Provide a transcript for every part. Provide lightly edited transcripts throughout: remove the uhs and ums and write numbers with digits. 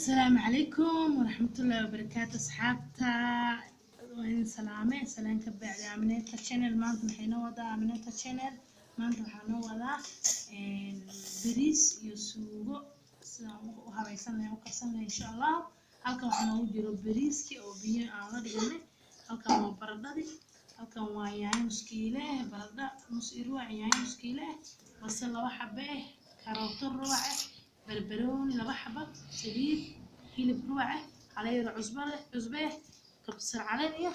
Asalaamu calaykum waraxmatullaahi wabarakaatu asxaabta, waa idin salaame. Salaan ka bacdi, Amineta Channel maanta maxay noo wadaa? Amineta Channel maanta waxaa noo wadaa bariis iyo suugo, sidaan u habaysan lahayn u karsan lahayn, insha Allah. Halkan waxaa noogu jiro bariiskii oo biyo aan la dhiganay. Halkan waa baradhadii, halkan waa yaanyo nus kiile ah, baradho nus iyo ruwac, yaanyo nus kiile ah, basal 2 xabo ah, karooto ruwac ah, barbarooni 2 xabo, saliid, hilib ruwac ah, hala cusbo leh, cusbo ah, kabsar caleen iyo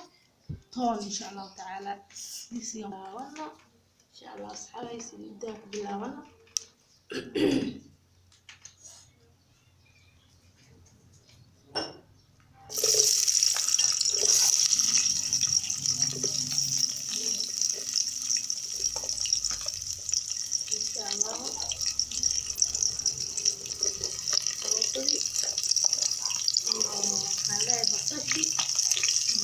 toon, insha Allahu tacaala. Digsiga bilaabano, insha Allah. Asxaabay, saliidaan ku bilaabano. Insha Allah, karootadii iyo maxaan leeyahay basashii,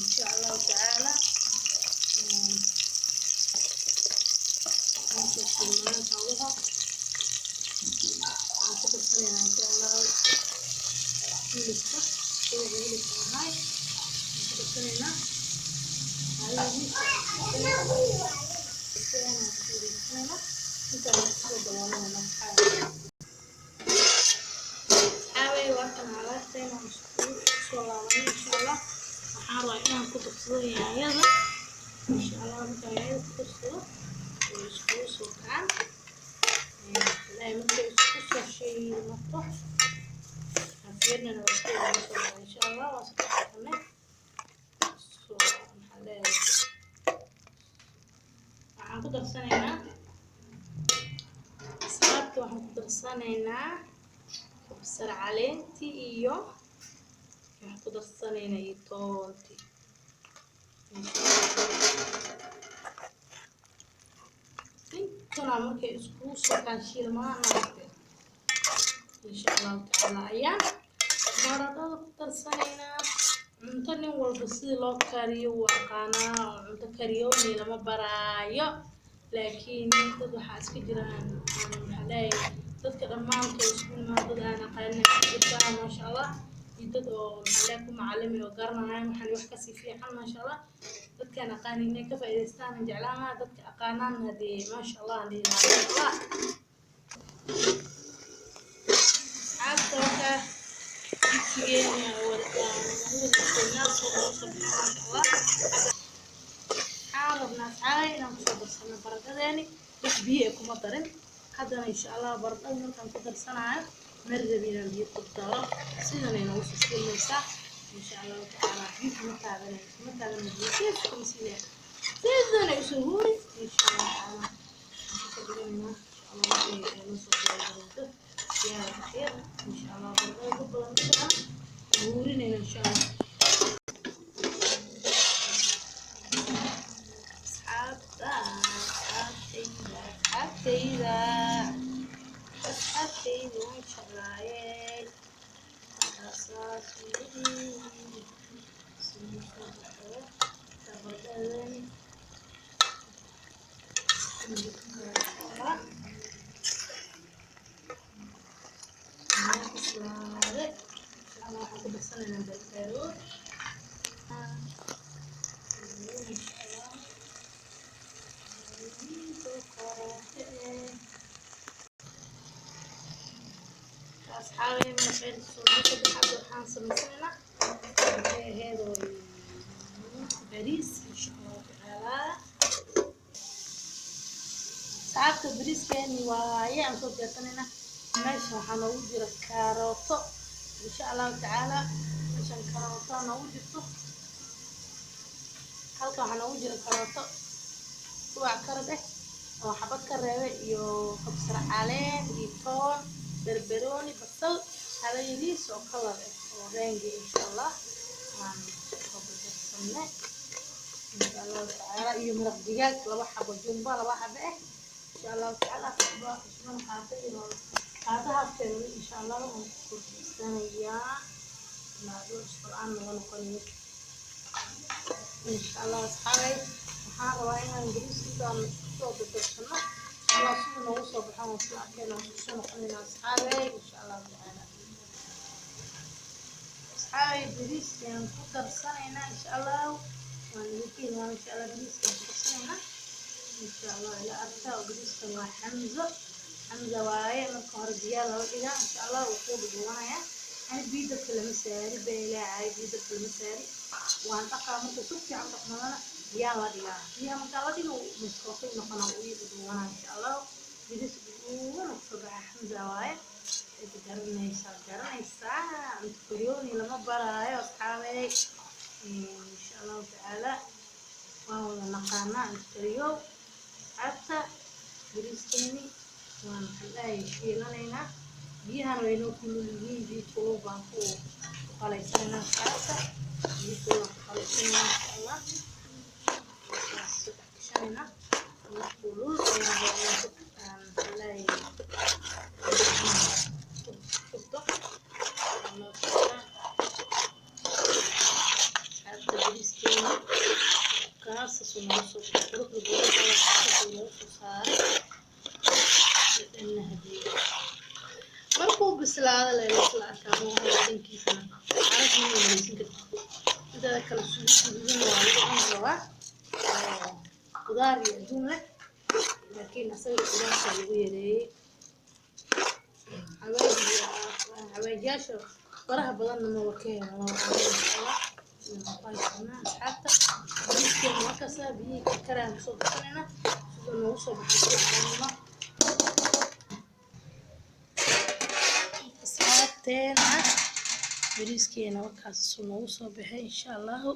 insha Allahu tacaala. Soo shiilmaan xoolaha, waxaan ku darsanaynaa, insha Allah, hilibka, ruuca hilibka ahay waxaan ku darsanaynaa. Intaan kusoo daboolanayna. Asxaabay, waa kan alaabteena aan iskugu soo laabanay. Insha Allah, waxaan rabaa inaan ku darsado yaanyada, insha Allah. Markaan yaanyada ku darsado way iskugu soo kacaan. Ilaahay markay isku soo shiilmato aan fiirinayna waa soo soo baxay, insha Allah. Waa soo darsanay. Soo maxaa leeyahay, waxaan ku darsanaynaa, asxaabta, waxaan ku darsanaynaa kabsar caleentii iyo waxaan ku darsanaynaa iyo toontii, insha Allah. Intana markay iskugu soo kaan shiilmaan, maaragtay, insha Allahu tacaala, ayaan baradhada ku darsanaynaa. Cunto nin walba sidii loo kariyo wuu aqaanaa, oo cunto kariyooni lama baraayo, laakiin dad waxaa iska jiraan aan maxaa leeyahay, dadka dhammaantood isku imaan, dad aan aqaanin iska jirtaa, maasha Allah, iyo dad oo maxaa leeyahay ku macalimi oo garanayaan waxaan wax kasii fiican, maasha Allah. Dadkaan aqaanin inay ka faa'iidaystaan aan jeclaan lahaa, dadka aqaanaan hadee, maasha Allah, aan dhihi lahaa, maasha Allah. Asxaabta, wakaa digsigeena wada soo ugu soo baxay, maasha Allah. Waxaan rabnaa, asxaabay, inaan kusoo darsano baradhadeeni. Wax biyo eh kuma darin haddana, insha Allah. Baradhada markaan ku darsanayo ma rabi inaan biyo ku daro, sidan ay noogu soo shiilmaysaa, insha Allahu tacaala. Biyo kuma taabanay, kuma taabanay, biyo sidaas kuma siinaya, sidan ay usoo huuri, insha Allahu tacaala. Waxaan kusoo dhiganaynaa, insha Allah, markay noo soo diyaargarowdo diyaar waxyar, insha Allah. Baradhada dad badan ma jecla, huurinayna, insha Allah. Asxaabta, asxaabtayda, asxaabtayda, asxaabtayda waan jeclaayey. Markaasaas suugadii sii soo baxo baradhadani, insha Allah. Noo bislaade, insha Allah. Waxaan ku darsanaynaa barbarooni, insha Allah. Asxaabay, maraqeyn soo saddexaad waxaan samaysanaynaa, maxay ahayd oo bariis, insha Allahu tacaala. Asxaabta, bariiskeeni waaye aan soo diyaarsanaynaa. Meesha waxaa noogu jira kaarooto, insha Allahu tacaala. Meeshan kaarooto noogu jirto, halkan waxaa noogu jira kaarooto ruwac karad ah oo xabad ka reebay, iyo kabsar caleen iyo toon, barbarooni, basal, hala yariis oo kalar ah oo raangi, insha Allah. Aan soo darsanay, insha Allahu tacaala, iyo maraq digaag 2 xabo, jumbo 2 xabo ah, insha Allahu tacaala. Cusbana qaata iyo qaata haafkeeda, insha Allah, waan ku kordhisanayaa maado cusbo la-aan naga noqonayo, insha Allah. Asxaabay, waxaan rabaa inaan bariis intaan kusoo dardarsano, insha Allah, sida noogu soo baxo waan isla arkayna, waan kusoo noqonayna, asxaabay, insha Allahu tacaala. Asxaabay, bariiskaan ku darsanaynaa insha Allah. Waan idinka hilmaamay. Insha Allah bariiskaan ku darsanaynaa insha Allah. Ila arka oo bariiskan waa Xamzo, Xamza waaye. Marka hore biyaa loo dhigaa insha Allah, wuu kuu dhuudhuubanaya. Ani biyo dabka lama saari, been ilaahay, biyo dabka lama saari. Waan dhaqaa. Marka si fiican dhaqmadana biyaa la dhigaa. Biyaha markaa la dhigo miskoosay noqonaa, uu ii dhuudhuubanaa insha Allah. Bariis dhuudhuuban kusoo baxa, Xamza waaye. Cid garanaysaa garanaysaa, cunto koryooni lama baraayo asxaabey. Insha Allahu tacaala waan wada naqaanaa cunto kariyow asxaabta. Bariiskeeni waan maxaan dhahay shiilanaynaa. Biyahana way noo kulul yihiin, biyo kulul baan ku qalaysanaynaa asxaabta, biyo kulul baan ku qalaysanaynaa insha Allah. Soo dhex gashanaynaa biyo kulul ayaan rabaa inaan ku aan maxaan dhahay ku shubto insha Allahu tacaala. Asxaabta, bariiskeeni kaas soo noogu soo baxay, quruxda badan soo noogu soo saaray. Dhadhanna hadii markuu bislaado la isla arkaa maaha, dhadhankiisana caraf ma malaysan kartid. Mideeda kale suugo guduudan waa lagu cuni rabaa oo qudaar iyo adduun leh, laakiin asaga qudaarta lagu yareeyey. Xawaajiyaasha faraha badanna ma ka helno insha Allah. Haysanaa asxaabta, bariiskeena waa kasaa. Biyihii karkarayaan kusoo darsanaynaa siduu noogu soo baxay si. Asxaabteena, bariiskeena wakaas suu noogu soo baxay insha Allahu.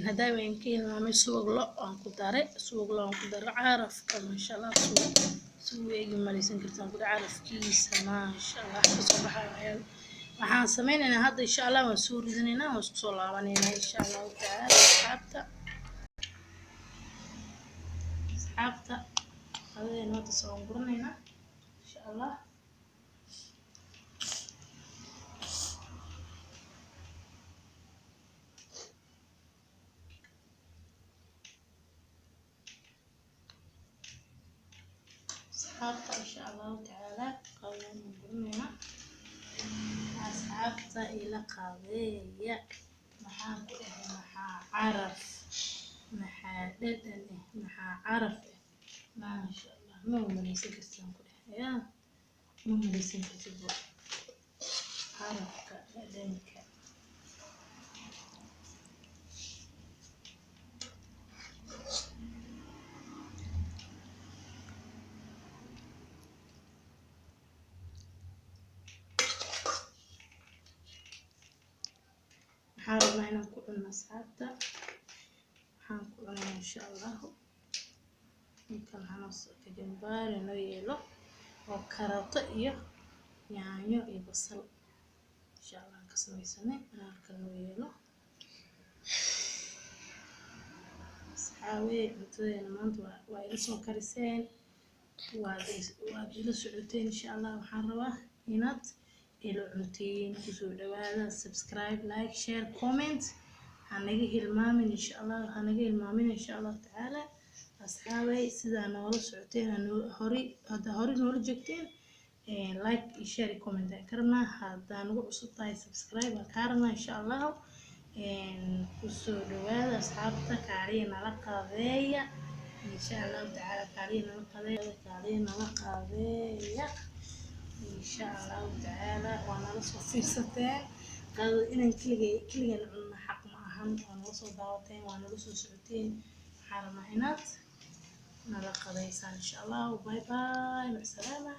Haddaa waan ka hilmaamay, subag lo aan ku daray, subag lo aan ku daray. Carafka maasha Allah, suu eegi malaysan kartaan ku carafkiisa maasha Allah kasoo baxayo. Waxaan sameynaynaa hadda insha Allah waan soo ridanaynaa, waan isku soo laabanaynaa insha Allahu tacaala. Asxaabta, qadadeena hadda soo guranaynaa insha Allah. Asxaabta, insha Allahu tacaala qadadeena guranaynaa. Asxaabta, ila qadeeya. Maxaan ku dhahay? Maxaa caraf, maxaa dhadhan eh, maxaa caraf eh, maasha Allah, ma malaysan kartid aan ku dhahay yaa, ma malaysan kartid bo carafka, dhadhanka. Waxaan rabnaa inaan ku cunno asxaabta, waxaan ku cunaa insha Allahu. Inkan waxaa kajambaari noo yeelo oo karooto iyo yaanyo iyo basal insha Allah aan ka sameysanay halkan noo yeelo. Asxaabey, cuntadeena maanta waa ila soo kariseen, waad ila socoteen insha Allah. Waxaan rabaa inaad ila cuntiin. Kusoo dhawaada, subscribe, like, share, comment hanaga hilmaamin insha Allah, hanaga hilmaamin insha Allahu tacaala. Asxaabay, sidaa noola socoteen, hori haddaa hore noola joogteen, like iyo share iyo comment ayaan ka rabnaa. Haddaa nagu cusub tahay, subscribe aan kaa rabnaa insha Allahu. Kusoo dhawaada asxaabta, kaaliya nala qadeeya insha Allahu tacaala, kaaliya nala qadeeya, kaaliya nala qadeeya insha Allahu tacaala. Waa nala soo fiirsateen qadada, inaan keligay keligan cunno xaq ma ahan. Waa nala soo daawateen, waa nala soo socoteen, waxaan rabnaa inaad nala qadeysaan insha Allah. Bye bye, macsalaama.